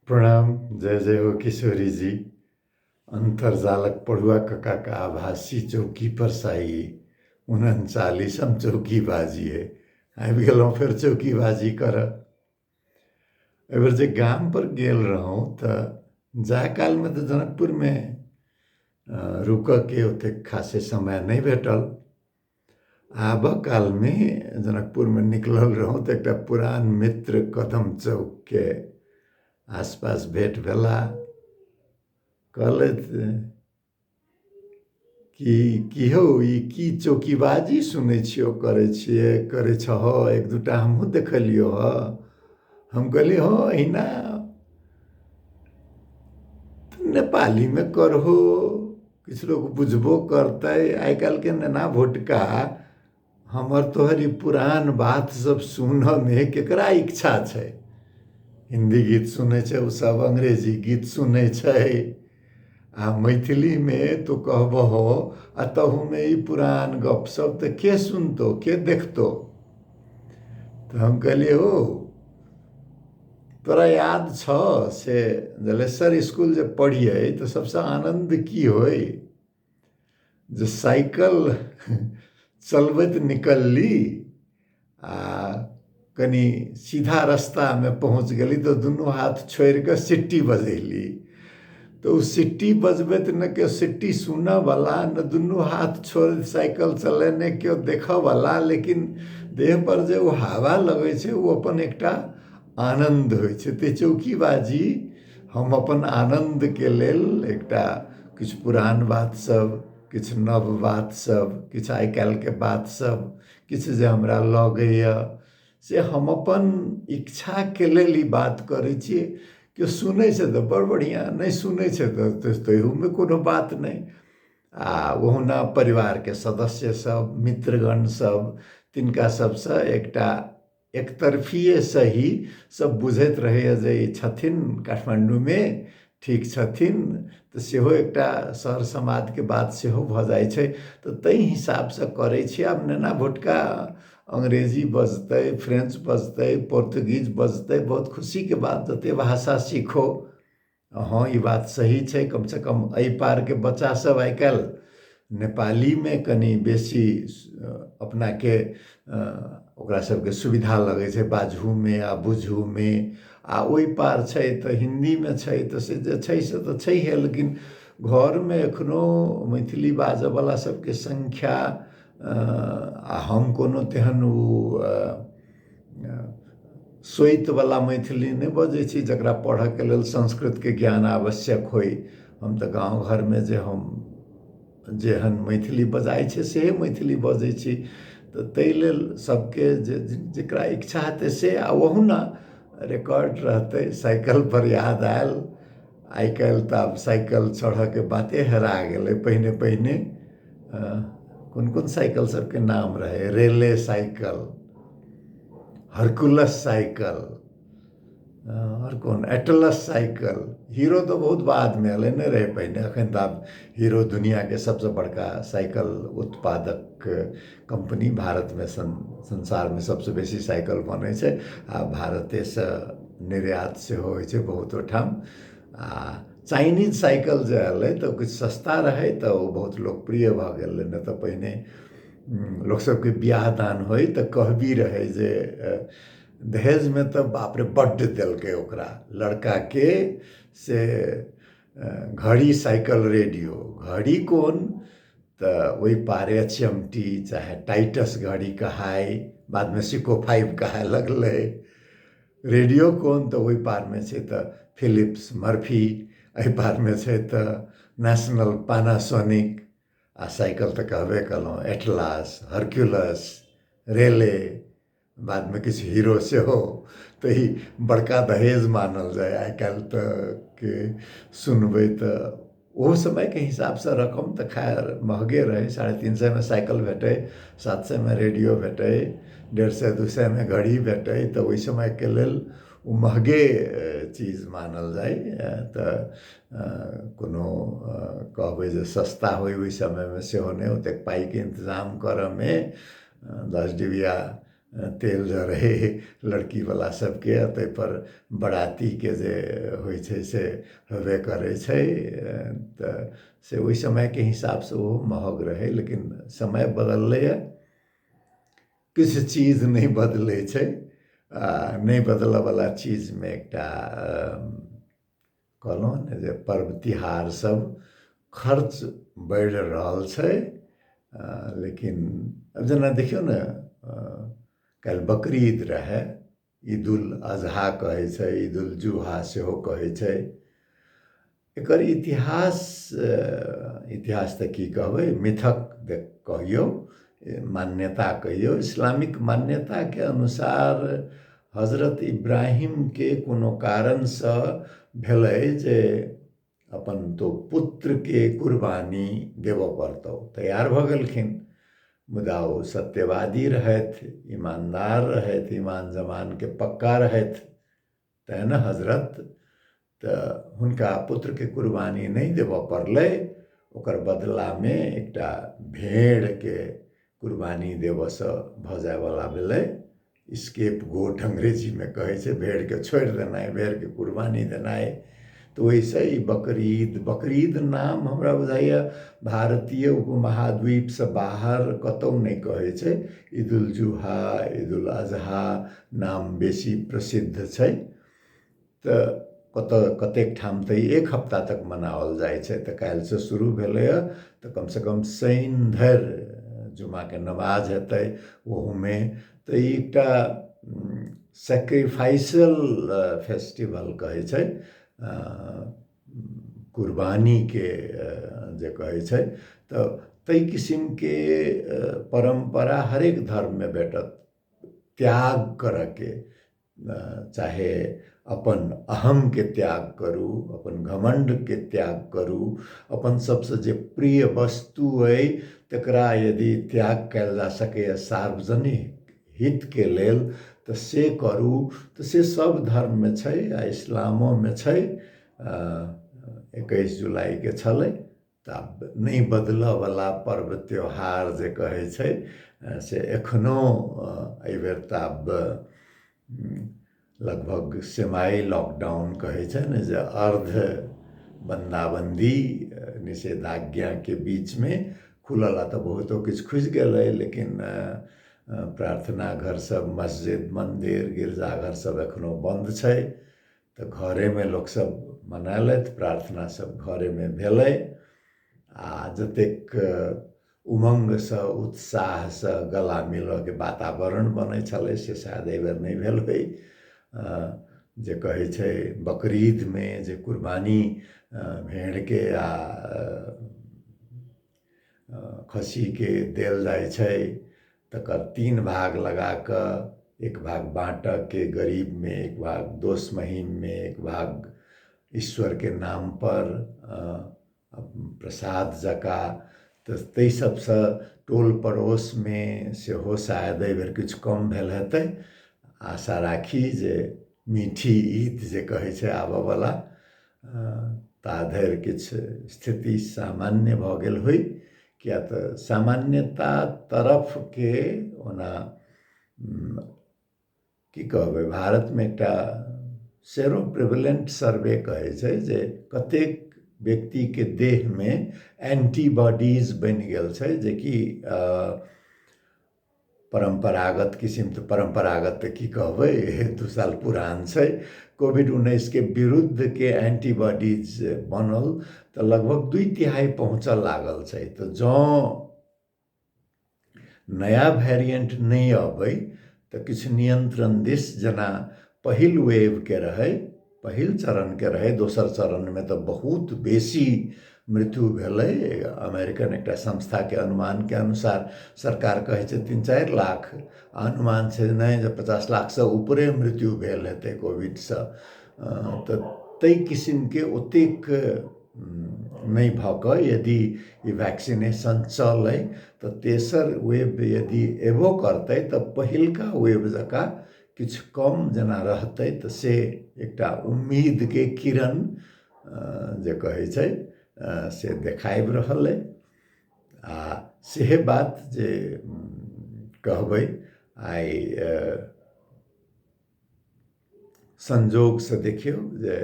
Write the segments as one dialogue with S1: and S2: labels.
S1: प्रणाम, जय जय हो किशोरी जी। अन्तर्जालक पढ़ुआ ककाके आभासी चौकी पर साई 39म चौकीबाजी है। आबि गेलहुँ फेर चौकीबाजी करऽ। एहिबेर जे गाम पर गेल रहौं तऽ जाय कालमे तऽ जनकपुरमे रुकऽके ओतेक खासे समय नहि भेटल। आबऽ कालमे जनकपुरमे निकलल रहौं तऽ एकटा पुरान मित्र कदम चौकके आसपास भेट भेला। कहलथि कि की हौ ई की चौकीबाजी सुनै छियौ करै छियै करै छहो, एक दूटा हमहूँ देखलियौ हऽ। हम कहलियै हँ अहिना नेपालीमे करहो, किछु लोक बुझबो करतै। आइ काल्हिके नेना भुटका हमर तोहर ई पुरान बात सब सुनऽमे केकरा इच्छा छै? हिन्दी गीत सुनै छै ओसब, अंग्रेजी गीत सुनै छै, आ मैथिलीमे तो कहबहो आ तहूमे ई पुरान गपसप तऽ के सुनतौ, के देखतौ? तऽ हम कहलियै हो तोरा याद छौ से जलेसर इसकुल जे पढ़ियै तऽ सबसँ आनन्द की होइ? जे साइकिल चलबैत निकलली आ कनि सीधा रास्तामे पहुँच गेली तऽ दुनू हाथ छोड़ि कऽ सिट्टी बजेली। तऽ ओ सिट्टी बजबैत ने केओ सिट्टी सुनऽवला, ने दुनू हाथ छोड़ि साइकिल चलेने केओ देखऽवला, लेकिन देहपर जे ओ हवा लगै छै ओ अपन एकटा आनन्द होइ छै। तऽ चौकीबाजी हम अपन आनन्दके लेल एकटा किछु पुरान बात सब, किछु नव बात सब, किछु आइ काल्हिके बात सब, किछु जे हमरा लगैए से हम अपन इच्छाके लेल ई बात करै छी। केओ सुनै छै तऽ बड़ बढ़िआँ, नहि सुनै छै तऽ ताहूमे कोनो बात नहि। आ ओहुना परिवारके सदस्य सब, मित्रगण सब, तिनका सबसँ एकटा एकतरफिए सही सब बुझैत रहैए जे ई छथिन काठमाण्डूमे, ठीक छथिन, तऽ सेहो एकटा सर समादके बात सेहो भऽ जाइ छै। तऽ ताहि हिसाबसँ करै छी। आब नेना भुटका अंग्रेजी बजतै, फ्रेंच बजतै, पोर्तुगीज बजतै, बहुत खुशीके बात, जते भाषा सीखो। हँ ई बात सही छै, कमसँ कम एहि पारके बच्चा सब आइ काल्हि नेपालीमे कनि बेसी अपनाके ओकरा सबके सुविधा लगै छै बाजहूमे आ बुझहूमे। आ ओहि पार छै तऽ हिन्दीमे छै, तऽ से जे छै से तऽ छैहे, लेकिन घरमे एखनो मैथिली बाजऽवला सबके संख्या आ हम कोनो तेहन ओ सोतिवला मैथिली नहि बजै छी जकरा पढ़ऽके लेल संस्कृतके ज्ञान आवश्यक होइ। हम तऽ गाँव घरमे जे हम जेहन मैथिली बजाइ छै सेहे मैथिली बजै छी। तऽ ताहि लेल सबके जे जकरा इच्छा हेतै से, आ ओहुना रिकॉर्ड रहतै। साइकिलपर याद आयल, आइ काल्हि तऽ आब साइकिल चढ़ऽके बाते हेरा गेलै। पहिने पहिने कोन कोन साइकिल सबके नाम रहै, रेले साइकिल, हरकुलस साइकिल, आओर कोन, एटलस साइकिल। हीरो तऽ बहुत बादमे एलै, नहि रहै पहिने। एखन तऽ आब हीरो दुनिआँके सबसँ बड़का साइकिल उत्पादक कम्पनी, भारतमे संसारमे सबसँ बेसी साइकिल बनै छै आ भारतेसँ निर्यात सेहो होइ छै बहुतो ठाम। आ चाइनीज साइकिल जे एलै तऽ किछु सस्ता रहै तऽ ओ बहुत लोकप्रिय भऽ गेलै। नहि तऽ पहिने लोकसभके बियाह दान होइ तऽ कहबी रहै जे दहेजमे तऽ बाप रे बड्ड देलकै ओकरा लड़काके, से घड़ी, साइकिल, रेडियो। घड़ी कोन तऽ ओहि पार एच एम टी चाहे टाइटस घड़ी कहाइ, बादमे सिको 5 कहाए लगलै। रेडियो कोन तऽ ओहि पारमे छै तऽ फिलिप्स मर्फी, एहि पारमे छै तऽ नेशनल पानासोनिक। आ साइकिल तऽ कहबे कयलहुँ, एटलास, हरक्यूलस, रेले, बादमे किछु हीरो सेहो। तऽ ई बड़का दहेज मानल जाय। आइ काल्हि तऽ के सुनबै तऽ ओहो समयके हिसाबसँ रकम तऽ खैर महगे रहै। 350मे साइकिल भेटै, 700मे रेडियो भेटै, 150 200मे घड़ी भेटै, तऽ ओहि समयके लेल ओ महगे चीज मानल जाय। तऽ कोनो कहबै जे सस्ता होइ ओहि समयमे सेहो नहि, ओतेक पाइके इन्तजाम करऽमे 10 डिबिया तेल जरै लड़कीवला सबके, आ ताहिपर बरातीके जे होइ छै से होबे करै छै। तऽ से ओहि समयके हिसाबसँ ओहो महग रहै, लेकिन समय बदललैए, किछु चीज नहि बदलै छै। आ नहि बदलयवला चीजमे एकटा कहलहुँ ने जे पर्व तिहार सब खर्च बढ़ि रहल छै। लेकिन जेना देखियौ ने, काल्हि बकरीद रहै, ईद उल अजहा कहै छै, ईद उल जुहा सेहो कहै छै। एकर इतिहास, इतिहास तऽ की कहबै, मिथक कहियौ, मान्यता कहियौ। इस्लामिक मान्यताके अनुसार हजरत इब्राहिमके कोनो कारणसँ भेलै जे अपन तो पुत्रके कुर्बानी देबऽ पड़तौ, तैयार भऽ गेलखिन, मुदा ओ सत्यवादी रहथि, ईमानदार रहथि, ईमान जमानके पक्का रहथि, तेँ ने हजरत, तऽ हुनका पुत्रके कुर्बानी नहि देबऽ पड़लै, ओकर बदलामे एकटा भेड़के कुर्बानी देबऽसँ भऽ जायवला भेलै। स्केप गोट अंग्रेजीमे कहै छै, भेड़के छोड़ि देनाइ, भेड़के कुर्बानी देनाइ। तऽ ओहिसँ ई बकरीद, बकरीद नाम हमरा बुझाइए भारतीय उपमहाद्वीपसँ बाहर कतहु नहि कहै छै। ईद उल जुहा, ईद उल अजहा नाम बेसी प्रसिद्ध छै। तऽ कतऽ कतेक ठाम तऽ ई एक हफ्ता तक मनाओल जाइ छै। तऽ काल्हिसँ शुरू भेलैए, तऽ कमसँ कम शनि धरि जुमाके नमाज हेतै ओहूमे। तऽ ई एकटा सैक्रिफाइसल फेस्टिवल कहै छै, कुर्बानीके जे कहै छै। तऽ ताहि किसिमके परम्परा हरेक धर्ममे भेटत, त्याग करऽके, चाहे अपन अहमके त्याग करू, अपन घमण्डके त्याग करू, अपन सबसँ जे प्रिय वस्तु अइ तकरा यदि त्याग कयल जा सकैए सार्वजनिक हितके लेल तऽ से करू। तऽ से सब धर्ममे छै आ इस्लामोमे छै। 21 जुलाइके छलै। तऽ आब नहि बदलऽवला पर्व त्योहार जे कहै छै से एखनो एहिबेर तऽ आब लगभग सेमाई लॉकडाउन कहै छै ने, जे अर्ध बन्दाबन्दी निषेधाज्ञाके बीचमे खुलल, तऽ बहुतो किछु खुजि गेलै, लेकिन प्रार्थना घर सब, मस्जिद, मन्दिर, गिरजाघर सब एखनो बन्द छै। तऽ घरेमे लोकसभ मनेलथि, प्रार्थना सब घरेमे भेलै। आ जतेक उमङ्गसँ उत्साहसँ गला मिलऽके वातावरण बनै छलै से शायद एहिबेर नहि भेल होइ। जे कहै छै बकरीदमे जे कुर्बानी भेड़के आ खस्सीके देल जाइ छै, तकर 3 भाग लगा कऽ एक भाग बाँटऽके गरीबमे, एक भाग दोस्त महीममे, एक भाग ईश्वरके नामपर प्रसाद जकाँ। तऽ ताहि सबसँ टोल पड़ोसमे सेहो शायद एहिबेर किछु कम भेल हेतै। आशा राखी जे मीठी ईद जे कहै छै आबऽवला, ता धरि किछु स्थिति सामान्य भऽ गेल होइ, किया तऽ सामान्यता तरफके ओना की कहबै, भारतमे एकटा सेरो प्रिवलेंट सर्वे कहै छै जे कतेक व्यक्तिके देहमे एंटीबॉडीज बनि गेल छै, जेकि परम्परागत किसिम, तऽ परम्परागत तऽ की कहबै, 2 साल पुरान छै, कोविड 19के विरुद्धके एंटीबॉडीज बनल तऽ लगभग 2/3 पहुँचऽ लागल छै। तऽ जँ नया वेरिएंट नहि अबै तऽ किछु नियंत्रण दिस, जेना पहिल वेवके रहै, पहिल चरणके रहै, दोसर चरणमे तऽ बहुत बेसी मृत्यु भेलै। अमेरिकन एकटा संस्थाके अनुमानके अनुसार सरकार कहै छै 3-4 लाख, अनुमान छै नहि जे 50 लाखसँ ऊपरे मृत्यु भेल हेतै कोविडसँ। तऽ ताहि किसिमके ओतेक नहि भऽ कऽ यदि ई वैक्सीनेशन चलै तऽ तेसर वेव यदि एबो करतै तऽ पहिलका वेव जकाँ किछु कम जेना रहतै। तऽ से एकटा उम्मीदके किरण जे कहै छै से देखाबि रहल अइ। आ सेहे बात जे कहबै, आइ संजोगसँ देखियौ जे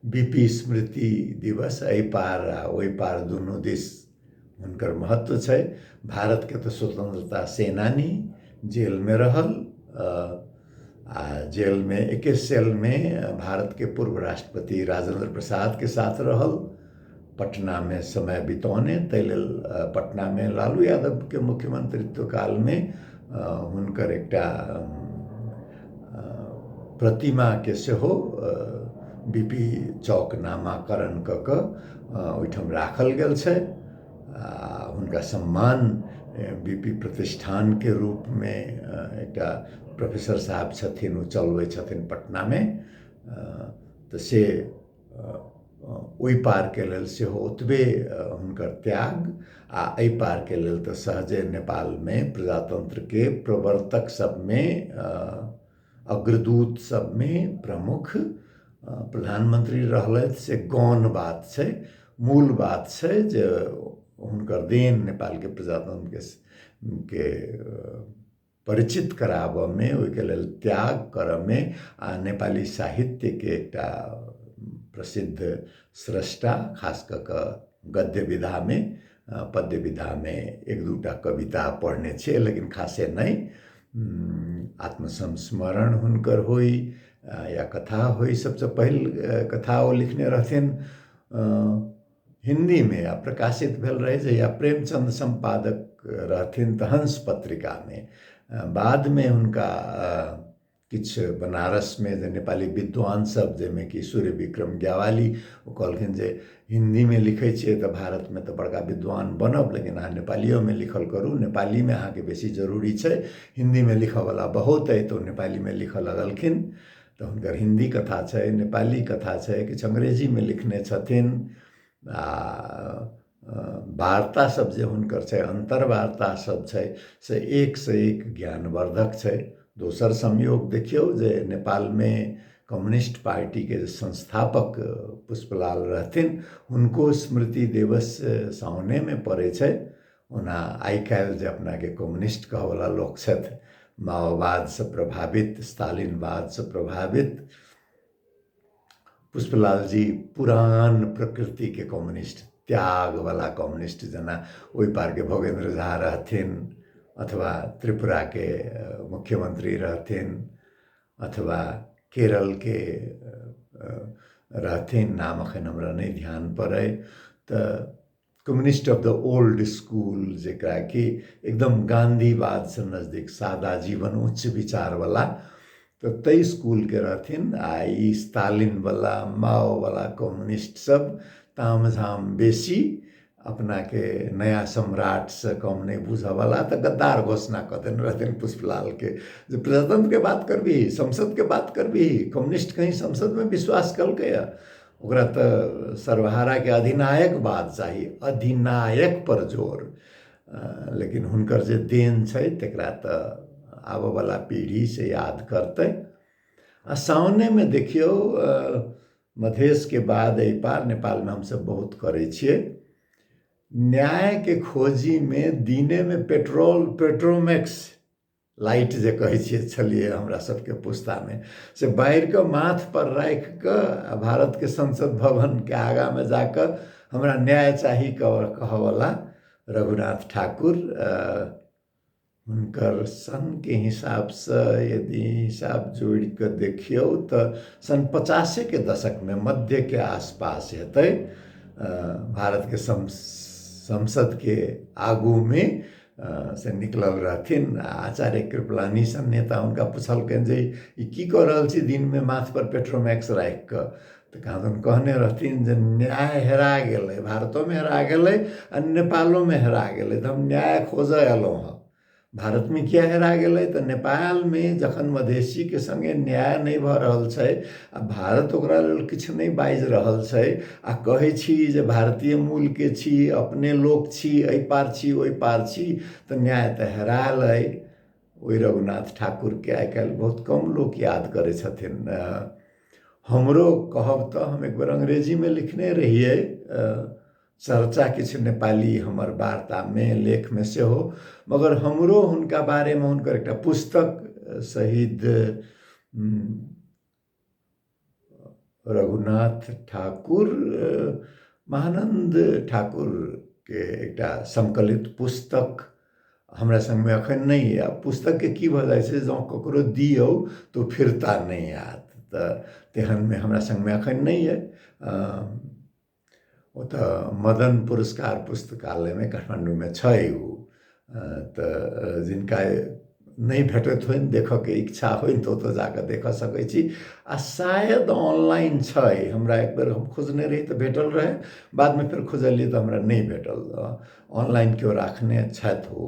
S1: बी पी स्मृति दिवस एहि पार आ ओहि पार दुनू दिस हुनकर महत्व छै। भारतके तऽ स्वतंत्रता सेनानी जेलमे रहल आ जेलमे एके सेलमे भारतके पूर्व राष्ट्रपति राजेंद्र प्रसादके साथ रहल, पटनामे समय बितौने, ताहि लेल पटनामे लालू यादवके मुख्यमंत्रित्व कालमे हुनकर एकटा प्रतिमाके सेहो बी पी चौक नामाकरण कऽ कऽ ओहिठाम राखल गेल छै आ हुनका सम्मान बी पी प्रतिष्ठानके रूपमे एकटा प्रोफेसर साहब छथिन, ओ चलबै छथिन पटनामे। तऽ से ओहि पारके लेल सेहो ओतबे हुनकर त्याग आ एहि पारके लेल तऽ सहजे नेपालमे प्रजातन्त्रके प्रवर्तक सबमे, अग्रदूत सबमे प्रमुख प्रधानमंत्री रहलथि, से गौण बात छै। मूल बात छै जे हुनकर देन नेपालके प्रजातन्त्रके के परिचित कराबऽमे, ओहिके लेल त्याग करऽमे आ नेपाली साहित्यके एकटा प्रसिद्ध स्रष्टा, खास कऽ कऽ गद्य विधामे, पद्य विधामे एक दूटा कविता पढ़ने छियै लेकिन खासे नहि। आत्मसंस्मरण हुनकर होइ या कथा होइ, सबसँ पहिल कथा ओ लिखने रहथिन हिन्दीमे आ प्रकाशित भेल रहै जहिया प्रेमचंद सम्पादक रहथिन तऽ हंस पत्रिकामे। बादमे हुनका किछु बनारसमे जे नेपाली विद्वान सब, जाहिमे कि सूर्य विक्रम ज्ञावाली, ओ कहलखिन जे हिन्दीमे लिखै छियै तऽ भारतमे तऽ बड़का विद्वान बनब, लेकिन अहाँ नेपालियोमे लिखल करू, नेपालीमे अहाँके बेसी जरूरी छै, हिन्दीमे लिखऽवला बहुत अइ। तऽ ओ नेपालीमे लिखऽ लगलखिन। तऽ हुनकर हिन्दी कथा छै, नेपाली कथा छै, किछु अंग्रेजीमे लिखने छथिन आ वार्ता सब जे हुनकर छै, अन्तर्वार्ता सब छै, से एकसँ एक ज्ञानवर्धक छै। दोसर संयोग देखियौ जे नेपालमे कम्युनिस्ट पार्टीके जे संस्थापक पुष्पलाल रहथिन, हुनको स्मृति दिवस साउनेमे पड़ै छै। ओना आइ काल्हि जे अपनाके कम्युनिस्ट कहऽवला लोक छथि, माओवादसँ प्रभावित, स्तालिनवादसँ प्रभावित, पुष्पलालजी पुरान प्रकृतिके कम्युनिस्ट, त्यागवला कम्युनिस्ट, जेना ओहि पारके भोगेन्द्र झा रहथिन अथवा त्रिपुराके मुख्यमंत्री रहथिन अथवा केरलके रहथिन, नाम एखन हमरा नहि ध्यान पड़ै, तऽ communist of the old school, जकरा कि एकदम गाँधीवादसँ नजदीक, सादा जीवन उच्च विचारवला, तऽ ताहि स्कूलके रहथिन। आ ई स्तालिनवला माओवला कम्युनिस्ट सब तामझाम बेसी, अपनाके नया सम्राटसँ कम नहि बुझऽवला, तऽ गद्दार घोषणा कऽ देने रहथिन पुष्पलालके जे प्रजातन्त्रके बात करबिही, संसदके बात करबिही, कम्युनिस्ट कहीं संसदमे विश्वास केलकैए? ओकरा तऽ सर्वहाराके अधिनायकवाद चाही, अधिनायक पर जोर। लेकिन हुनकर जे देन छै तकरा तऽ आबऽवला पीढ़ी से याद करतै। आ साउनेमे देखियौ, मधेशके बाद एहि पार नेपालमे हमसब बहुत करै छियै न्यायके खोजीमे। दिनेमे पेट्रोल पेट्रोमैक्स लाइट जे कहै छियै छलियै हमरा सबके पुस्तामे, से बारि कऽ माथ पर राखि कऽ आ भारतके संसद भवनके आगाँमे जाकऽ हमरा न्याय चाही कहऽवला रघुनाथ ठाकुर, हुनकर सनके हिसाबसँ यदि हिसाब जोड़ि कऽ देखियौ तऽ सन 50के दशकमे मध्यके आसपास हेतै, भारतके संसदके आगूमे से निकलल रहथिन। आचार्य कृपलानी सन नेता हुनका पुछलकनि जे ई की कऽ रहल छी दिनमे माथपर पेट्रोमैक्स राखि कऽ? तऽ कहाँदन कहने रहथिन जे न्याय हेरा गेलै, भारतोमे हेरा गेलै आ नेपालोमे हेरा गेलै, तऽ हम न्याय खोजऽ अयलहुँ हँ। भारतमे किया हेरा गेलै? तऽ नेपालमे जखन मधेशीके सङ्गे न्याय नहि भऽ रहल छै आ भारत ओकरा लेल किछु नहि बाजि रहल छै, आ कहै छी जे भारतीय मूलके छी, अपने लोक छी, एहि पार छी ओहि पार छी, तऽ न्याय तऽ हेरायल अइ। ओहि रघुनाथ ठाकुरके आइ काल्हि बहुत कम लोक याद करै छथिन। हमरो कहब तऽ हम एक बेर अंग्रेजीमे लिखने रहियै। चर्चा किछु नेपाली हमर वार्तामे लेखमे सेहो, मगर हमरो हुनका बारेमे हुनकर एकटा पुस्तक शहीद रघुनाथ ठाकुर महानन्द ठाकुरके एकटा संकलित पुस्तक हमरा सङ्गमे एखन नहि यऽ। पुस्तकके की भऽ जाइ छै, जँ ककरो दियौ तऽ ओ फिरता नहि आयत, तऽ तेहनमे हमरा सङ्गमे एखन नहि यऽ। ओतऽ मदन पुरस्कार पुस्तकालयमे काठमाण्डूमे छै ओ, तऽ जिनका नहि भेटैत होइन, देखऽके इच्छा होइन, तऽ ओतऽ जाकऽ देखऽ सकै छी। आ शायद ऑनलाइन छै, हमरा एक बेर हम खोजने रही तऽ भेटल रहै, बादमे फेर खोजलियै तऽ हमरा नहि भेटल। ऑनलाइन केओ राखने छथि ओ,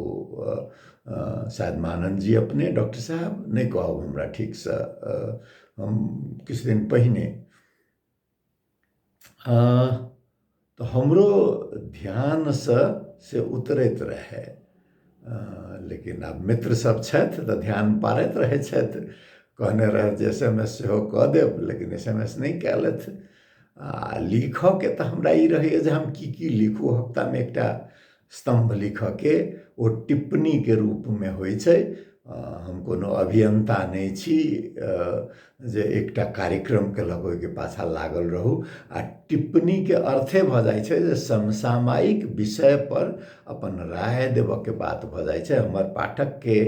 S1: शायद मानन्द जी अपने डॉक्टर साहब, नहि कहब हमरा ठीकसँ, हम किछु दिन पहिने तऽ हमरो ध्यानसँ से उतरैत रहै, लेकिन आब मित्र सब छथि तऽ ध्यान पारैत रहै छथि। कहने रहथि जे एस एम एस सेहो कऽ देब, लेकिन एस एम एस नहि कयलथि। आ लिखऽके तऽ हमरा ई रहैए जे हम की की लिखू। हफ्तामे एकटा स्तम्भ लिखऽके ओ टिप्पणीके रूपमे होइ छै। हम कोनो अभियन्ता नहि छी जे एकटा कार्यक्रमके लऽ कऽ ओहिके पाछाँ लागल रहू। आ टिप्पणीके अर्थे भऽ जाइ छै जे समसामयिक विषयपर अपन राय देबऽके बात भऽ जाइ छै। हमर पाठकके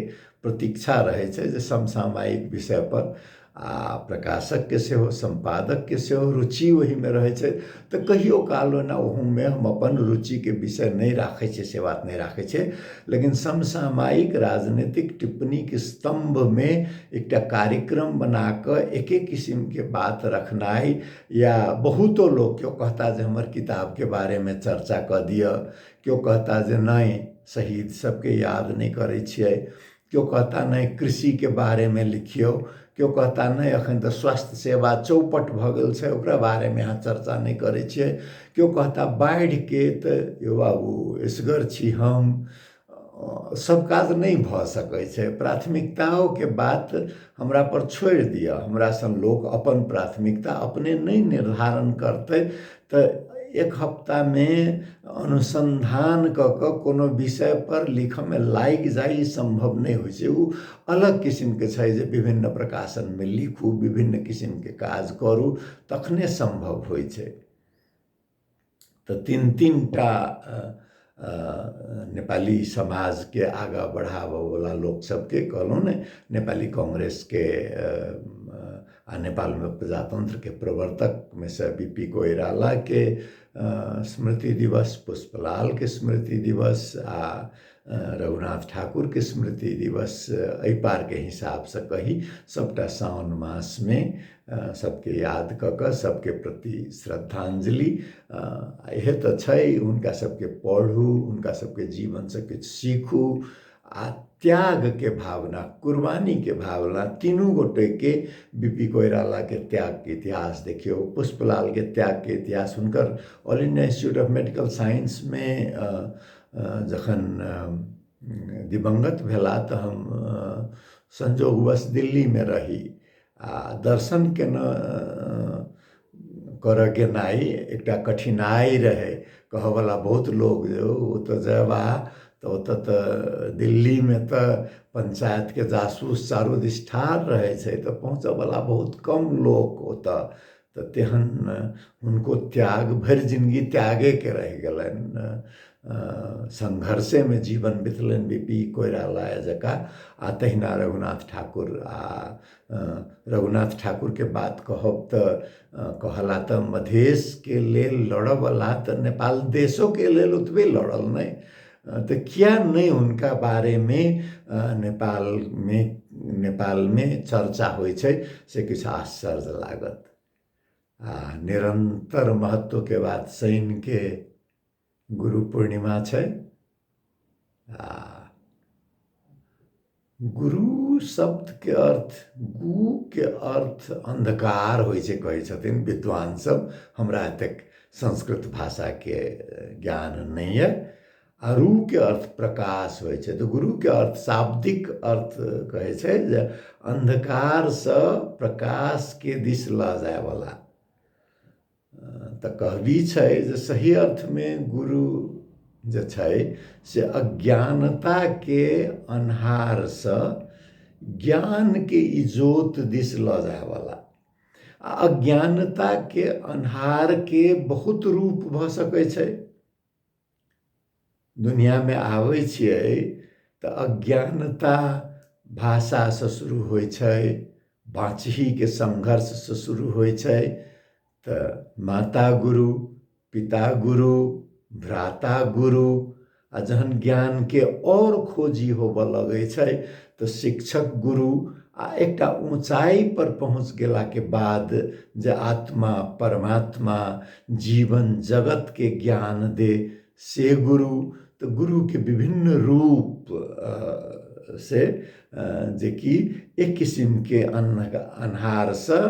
S1: प्रतीक्षा रहै छै जे समसामयिक विषयपर, आ प्रकाशकके सेहो, सम्पादकके सेहो रुचि ओहिमे रहै छै। तऽ कहियो काल ओना ओहूमे हम अपन रुचिके विषय नहि राखै छियै, से बात नहि राखै छियै, लेकिन समसामयिक राजनीतिक टिप्पणीके स्तम्भमे एकटा कार्यक्रम बना कऽ एके किसिमके बात रखनाइ, या बहुतो लोक केओ कहता जे हमर किताबके बारेमे चर्चा कऽ दिअ, केओ कहता जे नहि शहीद सबके याद नहि करै छियै, केओ कहता नहि कृषिके बारेमे लिखियौ, केओ कहता नहि एखन तऽ स्वास्थ्य सेवा चौपट भऽ गेल छै ओकरा बारेमे अहाँ चर्चा नहि करै छियै, केओ कहता बाढ़िके, तऽ यौ बाबू एसगर छी हम, सब काज नहि भऽ सकै छै। प्राथमिकताओके बात हमरा पर छोड़ि दिअ, हमरा सन लोक अपन प्राथमिकता अपने नहि निर्धारण करतै तऽ एक हफ्तामे अनुसन्धान कऽ कऽ कोनो विषयपर लिखऽमे लागि जाइ ई सम्भव नहि होइ छै। ओ अलग किसिमके छै जे विभिन्न प्रकाशनमे लिखू, विभिन्न किसिमके काज करू, तखने सम्भव होइ छै। तऽ तीन तीन टा नेपाली समाजके आगाँ बढ़ाबऽवला लोक सबके कहलहुँ ने, नेपाली कांग्रेसके आ नेपालमे प्रजातन्त्रके प्रवर्तकमे से बी पी कोइरालाके स्मृति दिवस, पुष्पलालके स्मृति दिवस आ रघुनाथ ठाकुरके स्मृति दिवस, एहि पारके हिसाबसँ कही सबटा साओन मासमे सबके याद कऽ कऽ सबके प्रति श्रद्धांजलि। इएह तऽ छै, हुनका सबके पढ़ू, हुनका सबके जीवनसँ किछु सीखू आ त्यागके भावना, कुर्बानीके भावना, तीनू गोटेके, बी पी कोइरालाके त्यागके इतिहास देखियौ, पुष्पलालके त्यागके इतिहास, हुनकर all India institute of medical साइंसमे जखन दिवंगत भेला तऽ हम संजोगवश दिल्लीमे रही आ दर्शन केना करऽ गेनाइ एकटा कठिनाइ रहै। कहऽवला बहुत लोक जे ओतऽ जेबा तऽ ओतऽ तऽ दिल्लीमे तऽ पञ्चायतके जासूस चारू दिस ठाढ़ रहै छै, तऽ पहुँचऽवला बहुत कम लोक ओतऽ। तऽ तेहन हुनको त्याग भरि जिनगी त्यागेके रहि गेलनि, सङ्घर्षेमे जीवन बितलनि बी पी कोइराला जकाँ। आ तहिना रघुनाथ ठाकुर, आ रघुनाथ ठाकुरके बात कहब तऽ कहला तऽ मधेशके लेल लड़ऽवला तऽ नेपाल देशोके लेल ओतबे लड़ल नहि, तऽ किया नहि हुनका बारेमे नेपालमे चर्चा होइ छै से किछु आश्चर्य लागत। आ निरन्तर महत्वके बात, शनिके गुरु पूर्णिमा छै आ गुरु शब्दके अर्थ, गुके अर्थ अन्धकार होइ छै कहै छथिन विद्वान सब, हमरा एतेक संस्कृत भाषाके ज्ञान नहि यऽ। आ रूके अर्थ प्रकाश होइ छै, तऽ गुरुके अर्थ शाब्दिक अर्थ कहै छै जे अन्धकारसँ प्रकाशके दिस लऽ जायवला। तऽ कहबी छै जे सही अर्थमे गुरु जे छै से अज्ञानताके अन्हारसँ ज्ञानके इजोत दिस लऽ जायवला। आ अज्ञानताके अन्हारके बहुत रूप भऽ सकै छै। दुनिआँमे आबै छियै तऽ अज्ञानता भाषासँ शुरू होइ छै, बाँचहीके संघर्षसँ शुरू होइ छै। तऽ माता गुरु, पिता गुरु, भ्राता गुरु, आ जहन ज्ञानके आओर खोजी होबऽ लगै छै तऽ शिक्षक गुरु, आ एकटा ऊँचाइ पर पहुँच गेलाके बाद जे आत्मा परमात्मा जीवन जगतके ज्ञान दे से गुरु। तऽ गुरुके विभिन्न रूप से जेकि एक किसिमके अन्हारसँ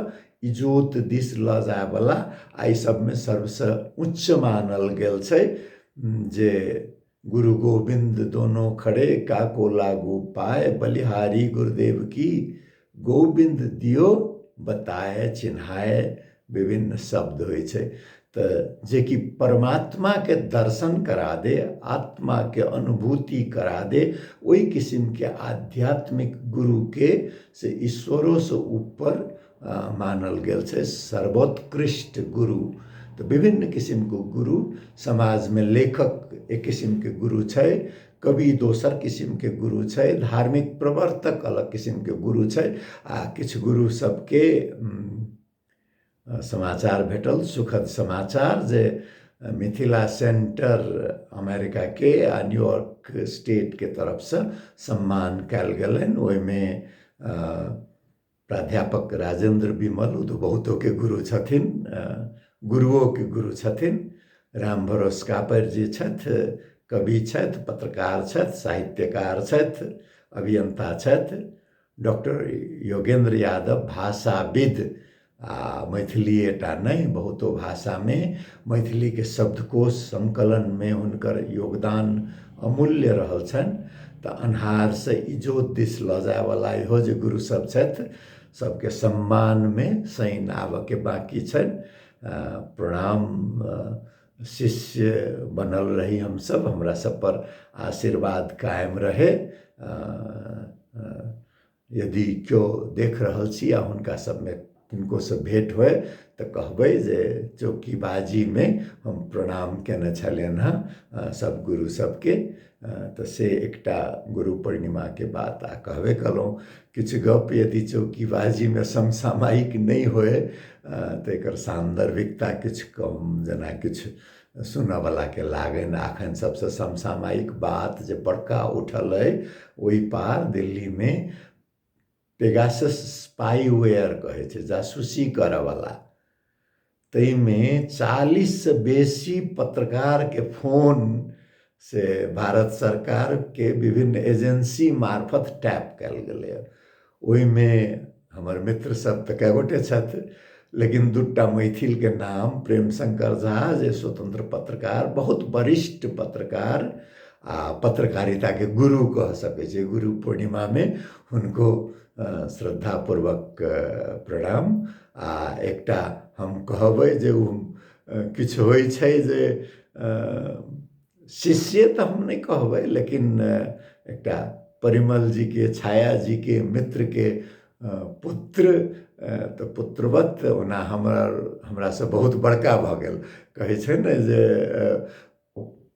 S1: इजोत दिस लऽ जायवला, आ एहि सबमे सर्वसँ उच्च मानल गेल छै जे गुरु गोविंद दोनों खड़े काको लागू पाए, बलिहारी गुरुदेव की गोविंद दियो बताए चिन्हाए, विभिन्न शब्द होइ छै। तऽ जेकि परमात्माके दर्शन करा दे, आत्माके अनुभूति करा दे, ओहि किसिमके आध्यात्मिक गुरुके से ईश्वरोसँ ऊपर मानल गेल छै, सर्वोत्कृष्ट गुरु। तऽ विभिन्न किसिमके गुरु समाजमे, लेखक एक किसिमके गुरु छै, कवि दोसर किसिमके गुरु छै, धार्मिक प्रवर्तक अलग किसिमके गुरु छै। आ किछु गुरु सबके समाचार भेटल, सुखद समाचार, जे मिथिला सेंटर अमेरिकाके आ न्यूयॉर्क स्टेटके तरफसँ सम्मान कयल गेलनि। ओहिमे प्राध्यापक राजेंद्र विमल, ओ तऽ बहुतोके गुरु छथिन, गुरुओके गुरु छथिन। राम भरोस कापड़ि जी छथि, कवि छथि, पत्रकार छथि, साहित्यकार छथि, अभियंता छथि। डॉक्टर योगेंद्र यादव भाषाविद, आ मैथिलीएटा नहि बहुतो भाषामे मैथिलीके शब्दकोश संकलनमे हुनकर योगदान अमूल्य रहल छनि। तऽ अन्हारसँ इजोत दिस लऽ जायवला इहो जे गुरु सब छथि, सबके सम्मानमे शनि आबऽके बाँकी छनि। प्रणाम, शिष्य बनल रही हमसब, हमरा सब पर आशीर्वाद कायम रहे। यदि केओ देख रहल छी आ हुनका सबमे किनकोसँ भेँट होय तऽ कहबै जे चौकीबाजीमे हम प्रणाम केने छलियनि हँ सब गुरु सबके। तऽ से एकटा गुरु पूर्णिमाके बात आ कहबे कयलहुँ। किछु गप यदि चौकीबाजीमे समसामयिक नहि होय तऽ एकर सान्दर्भिकता किछु कम जेना किछु सुनऽवलाके लागनि। एखन सबसँ समसामयिक बात जे बड़का उठल अइ ओहि पार दिल्लीमे पेगासस स्पाईवेयर कहै छै, जासूसी करऽवला, ताहिमे 40सँ बेसी पत्रकारके फोन से भारत सरकारके विभिन्न एजेंसी मार्फत टैप कयल गेलैए। ओहिमे हमर मित्र सब तऽ कए गोटे छथि, लेकिन दूटा मैथिलके नाम, प्रेम शंकर झा जे स्वतंत्र पत्रकार, बहुत वरिष्ठ पत्रकार आ पत्रकारिताके गुरु कह सकै छै, गुरु पूर्णिमामे हुनको श्रद्धापूर्वक प्रणाम। आ एकटा हम कहबै जे ओ किछु होइ छै जे शिष्य तऽ हम नहि कहबै, लेकिन एकटा परिमल जीके, छाया जीके मित्रके पुत्र, तऽ पुत्रवत ओना हमरासँ बहुत बड़का भऽ गेल। कहै छै ने जे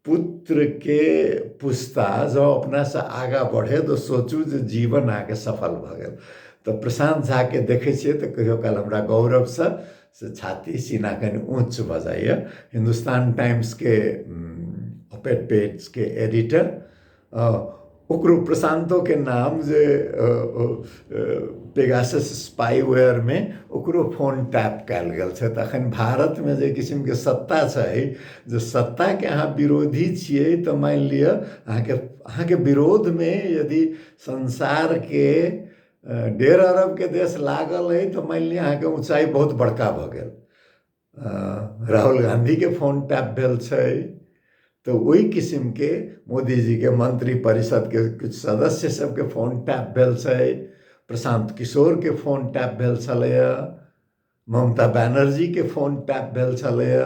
S1: पुत्रके पुस्ता जँ अपनासँ आगाँ बढ़े तऽ सोचू जे जीवन अहाँके सफल भऽ गेल। तऽ प्रशान्त झाके देखै छियै तऽ कहियो काल हमरा गौरवसँ से छाती सीना कनि ऊँच भऽ जाइए। हिन्दुस्तान टाइम्सके ऑपेड पेजके एडिटर, ओकरो प्रशांतोके नाम जे पेगासस स्पाईवेयरमे ओकरो फोन टैप कयल गेल छै। तऽ एखन भारतमे जे किसिमके सत्ता छै, जे सत्ताके अहाँ विरोधी छियै तऽ मानि लिअ अहाँके विरोधमे यदि संसारके 1.5 अरबके देश लागल अइ तऽ मानि लिअ अहाँके ऊँचाइ बहुत बड़का भऽ गेल। राहुल गांधीके फोन टैप भेल छै, तऽ ओहि किसिमके मोदीजीके मंत्री परिषदके किछु सदस्य सबके फोन टैप भेल छै, प्रशांत किशोरके फोन टैप भेल छलैए। ममता बनर्जीके फोन टैप भेल छलैए।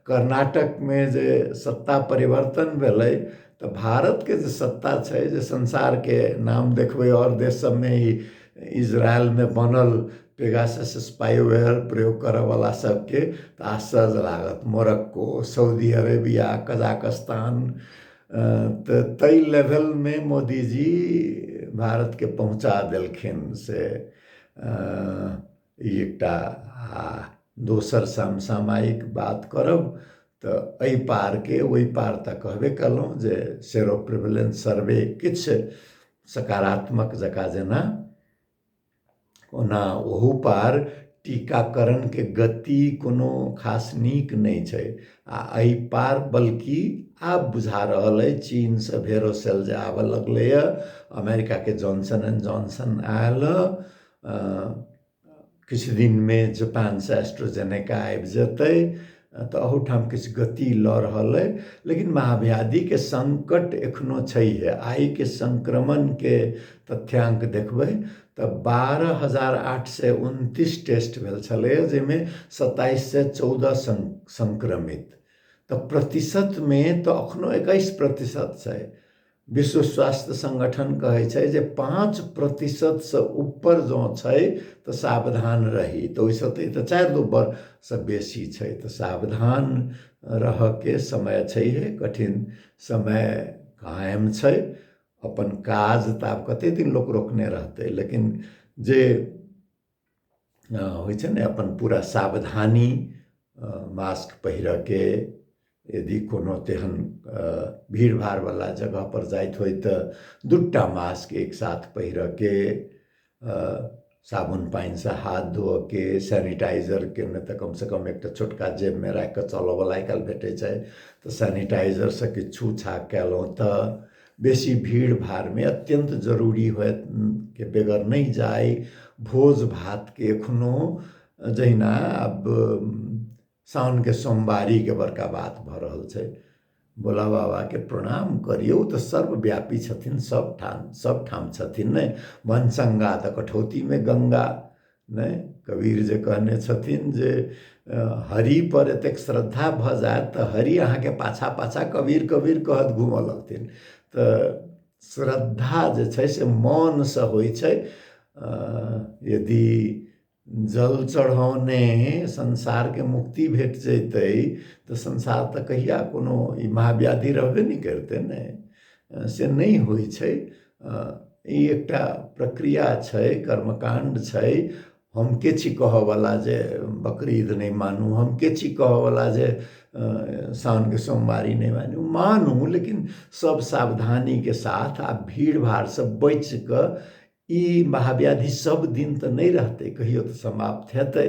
S1: कर्नाटकमे जे सत्ता परिवर्तन भेलै तऽ भारतके जे सत्ता छै, जे संसारके नाम देखबै, आओर देश सबमे ई इजरायलमे बनल पेगासस स्पाइवेयर प्रयोग करऽवला सबके तऽ आश्चर्य लागत। मोरक्को, सऊदी अरेबिया, कजाकिस्तान, तऽ ताहि लेवलमे मोदीजी भारतके पहुँचा देलखिन। से ई एकटा। आ दोसर समसामयिक बात करब तऽ एहि पारके ओहि पार तऽ कहबे कयलहुँ जे सेरो प्रिवलेंस सर्वे किछु सकारात्मक जकाँ जेना, ओना ओहू पार टीकाकरणके गति कोनो खास नीक नहि छै। आ एहि पार बल्कि आब बुझा रहल अइ चीनसँ भेरोसेल जे आबऽ लगलैए, अमेरिकाके जॉनसन एंड जॉनसन आयल, किछु दिनमे जापानसँ एस्ट्रोजेनेका आबि जेतै, तऽ अहूठाम किछु गति लऽ रहल अइ। लेकिन महाव्याधिके सङ्कट एखनो छैहे। आइके संक्रमणके तथ्यांक देखबै तऽ 12,829 टेस्ट भेल छलैए, जाहिमे 2714 संक्रमित, तऽ प्रतिशतमे तऽ एखनो 21% छै। विश्व स्वास्थ्य संगठन कहै छै जे 5%सँ ऊपर जँ छै तऽ सावधान रही, तऽ ओहिसँ तऽ ई तऽ 4 दुब्बरसँ बेसी छै, तऽ सावधान रहऽके समय छैहे। कठिन समय कायम छै। अपन काज तऽ आब कते दिन लोक रोकने रहतै, लेकिन जे होइ छै ने अपन पूरा सावधानी, मास्क पहिरऽके, यदि कोनो तेहन भीड़ भाड़वला जगहपर जाइत होइ तऽ 2टा मास्क एक साथ पहिरऽके, साबुन पानिसँ हाथ धोअके, सैनिटाइजरके नहि तऽ कमसँ कम एकटा छोटका जेबमे राखिकऽ चलऽवला आइ काल्हि भेटै छै, तऽ सैनिटाइजरसँ किछु छू छा कयलहुँ। तऽ बेसी भीड़ भाड़मे अत्यन्त जरूरी होयत के बेगर नहि जाइ। भोज भातके एखनो जहिना आब साउनके सोमवारीके बड़का बात भऽ रहल छै, भोला बाबाके प्रणाम करियौ तऽ सर्वव्यापी छथिन, सब ठाम, सब ठाम छथिन। नहि मनसंगा तऽ कठौतीमे गंगा। नहि कबीर जे कहने छथिन जे हरि पर एतेक श्रद्धा भऽ जायत तऽ हरि अहाँके पाछा पाछा कबीर कबीर कहत घूमऽ लगथिन। तऽ श्रद्धा जे छै से मनसँ होइ छै। यदि जल चढ़ौने संसारके मुक्ति भेट जैतै तऽ संसार तऽ कहिया कोनो ई महाव्याधि रहबे नहि करतै। ने से नहि होइ छै। ई एकटा प्रक्रिया छै, कर्मकाण्ड छै। हम के छी कहऽवला जे बकरीद नहि मानू, हम के छी कहऽवला जे साउनके सोमवारी नहि मानू? मानू, लेकिन सब सावधानीके साथ आ भीड़ भाड़सँ बचि कऽ। ई महाव्याधि सब दिन तऽ नहि रहतै, कहियो तऽ समाप्त हेतै,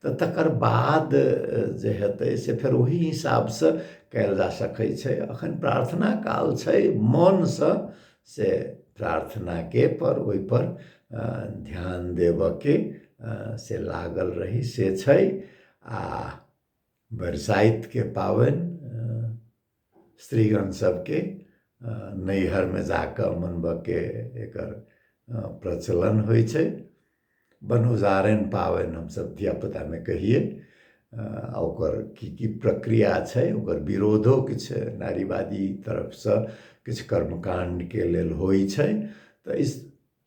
S1: तऽ तकर बाद जे हेतै से फेर ओही हिसाबसँ कयल जा सकै छै। अखन प्रार्थना काल छै, मनसँ से प्रार्थनाके पर ओहिपर ध्यान देबऽके से लागल रही से छै। आ बरसाइतके पाबनि स्त्रीगण सबके नैहरमे जाकऽ मनबऽके एकर प्रचलन होइ छै। बनउजारनि पाबनि हमसब धियापुतामे कहियै, आ ओकर की की प्रक्रिया छै, ओकर विरोधो किछु नारीवादी तरफसँ किछु कर्मकाण्डके लेल होइ छै। तऽ इस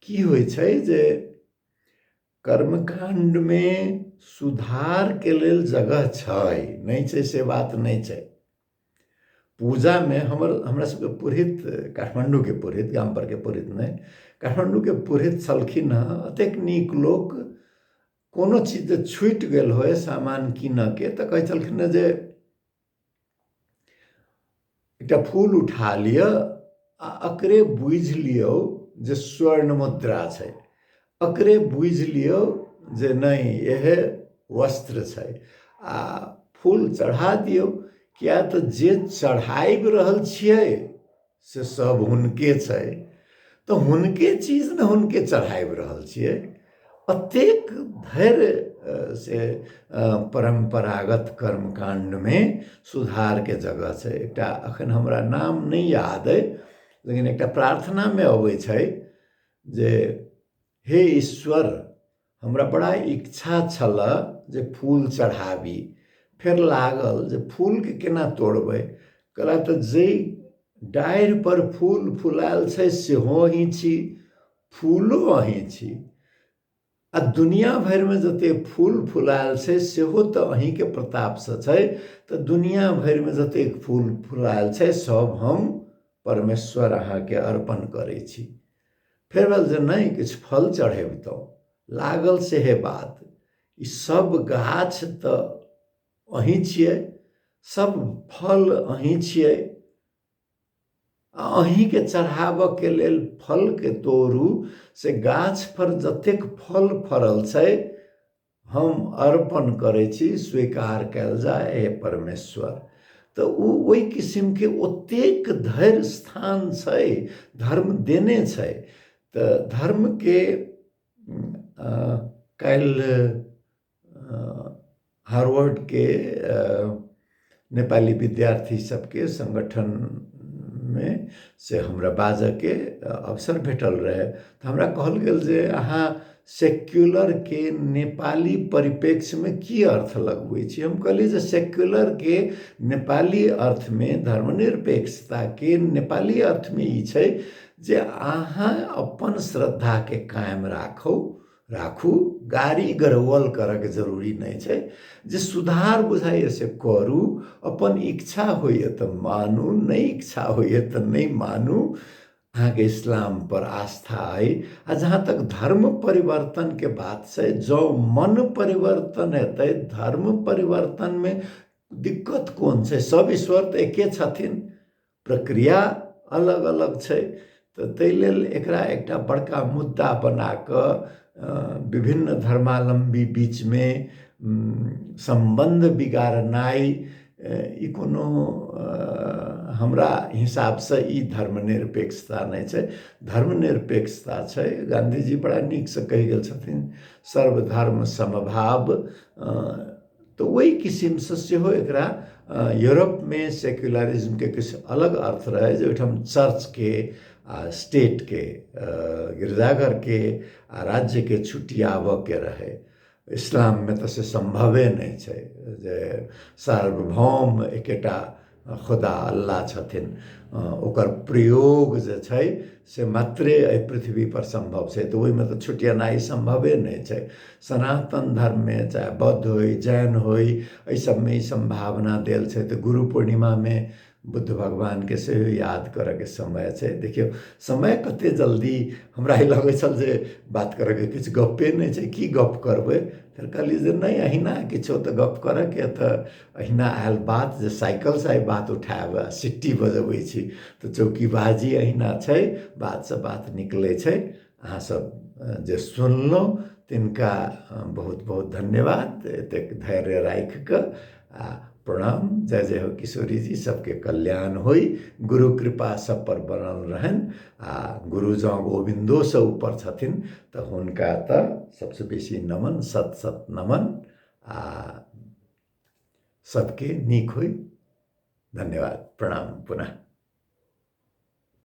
S1: की होइ छै जे कर्मकाण्डमे सुधारके लेल जगह छै, नहि छै से बात नहि छै। पूजामे हमरा सबके पुरोहित, काठमाण्डूके पुरोहित, गाम परके पुरोहित नहि, काठमाण्डूके पुरोहित छलखिन हँ एतेक नीक लोक, कोनो चीज जे छुटि गेल होय सामान कीनऽके तऽ कहै छलखिन हँ जे एकटा फूल उठा लिअ आ अकरे बुझि लियौ जे स्वर्ण मुद्रा छै, अकरे बुझि लियौ जे नहि इहे वस्त्र छै, आ फूल चढ़ा दियौ, किया तऽ जे चढ़ाबि रहल छियै से सब हुनके छै, तऽ हुनके चीज ने हुनके चढ़ाबि रहल छियै। एतेक धैर्य से परम्परागत कर्मकाण्डमे सुधारके जगह छै। एकटा एखन हमरा नाम नहि याद अइ, लेकिन एकटा प्रार्थनामे अबै छै जे हे ईश्वर, हमरा बड़ा इच्छा छलऽ जे फूल चढ़ाबी। फेर लागल जे फूलके केना तोड़बै, कहला तऽ जाहि डाढ़िपर फूल फुलायल छै सेहो अहीं छी, फूलो अहीं छी, आ दुनिया भरिमे जतेक फूल फुलायल छै सेहो तऽ अहीँके प्रतापसँ छै। तऽ दुनिया भरिमे जतेक फूल फुलायल छै सब हम परमेश्वर अहाँके अर्पण करै छी। फेर भेल जे नहि, किछु फल चढ़ेबितहुँ। लागल सेहे बात, ई सब गाछ तऽ अहीं छियै, सब फल अहीं छियै, आ अहीँके चढ़ाबऽके लेल फलके तोड़ू, से गाछपर जतेक फल फड़ल छै हम अर्पण करै छी, स्वीकार कयल जाय हे परमेश्वर। तऽ ओ ओहि किसिमके ओतेक धैर्य स्थान छै, धर्म देने छै। तऽ धर्मके काल्हि हार्वर्डके नेपाली विद्यार्थी सबके सङ्गठनमे से हमरा बाजऽके अवसर भेटल रहै। तऽ हमरा कहल गेल जे अहाँ सेक्युलरके नेपाली परिप्रेक्ष्यमे की अर्थ लगबै छी। हम कहलियै जे सेक्युलरके नेपाली अर्थमे, धर्मनिरपेक्षताके नेपाली अर्थमे ई छै जे अहाँ अपन श्रद्धाके कायम राखू, गारी गरौअल करऽके जरूरी नहि छै। जे सुधार बुझाइए से करू, अपन इच्छा होइए तऽ मानू, नहि इच्छा होइए तऽ नहि मानू। अहाँके इस्लाम पर आस्था अइ। आ जहाँ तक धर्म परिवर्तनके बात छै, जँ मन परिवर्तन हेतै, धर्म परिवर्तनमे दिक्कत कोन छै? सब ईश्वर तऽ एके छथिन, प्रक्रिया अलग अलग छै। तऽ ताहि लेल एकरा एकटा बड़का मुद्दा बना कऽ विभिन्न धर्मावलम्बी बीचमे सम्बन्ध बिगाड़नाइ ई कोनो हमरा हिसाबसँ ई धर्मनिरपेक्षता नहि छै। धर्मनिरपेक्षता छै, गाँधीजी बड़ा नीकसँ कहि गेल छथिन, सर्वधर्म समभाव। तऽ ओहि किसिमसँ सेहो एकरा यूरोपमे सेक्युलरिज्मके किछु अलग अर्थ रहै, जे ओहिठाम चर्चके आ स्टेटके, गिरजाघरके आ राज्यके छुटियाबऽके रहै। इस्लाममे तऽ से सम्भवे नहि छै जे सार्वभौम एकेटा खुदा अल्लाह छथिन, ओकर प्रयोग जे छै से मात्रे एहि पृथ्वीपर सम्भव छै, तऽ ओहिमे तऽ छुटियेनाइ सम्भवे नहि छै। सनातन धर्ममे चाहे बौद्ध होइ, जैन होइ, एहि सबमे ई सम्भावना देल छै। तऽ गुरु पूर्णिमामे बुद्ध भगवानके सेहो याद करऽके समय छै। देखियौ समय कते जल्दी, हमरा ई लगै छल जे बात करऽके किछु गप्पे नहि छै, की गप करबै? फेर कहलियै जे नहि, अहिना किछो तऽ गप करऽके। तऽ अहिना आयल बात जे साइकिलसँ आइ बात उठायब, सिट्टी बजबै छी, तऽ चौकीबाजी अहिना छै, बातसँ बात निकलै छै। अहाँ सब जे सुनलहुँ तिनका बहुत बहुत धन्यवाद, एतेक धैर्य राखि कऽ, आ प्रणाम। जय जय हो किशोरी जी, सबके कल्याण होइ, गुरु कृपा सब पर बनल रहनि। आ गुरु जँ गोविन्दोसँ ऊपर छथिन तऽ हुनका तऽ सबसँ बेसी नमन, सत सत नमन, आ सबके नीक होइ। धन्यवाद, प्रणाम पुनः।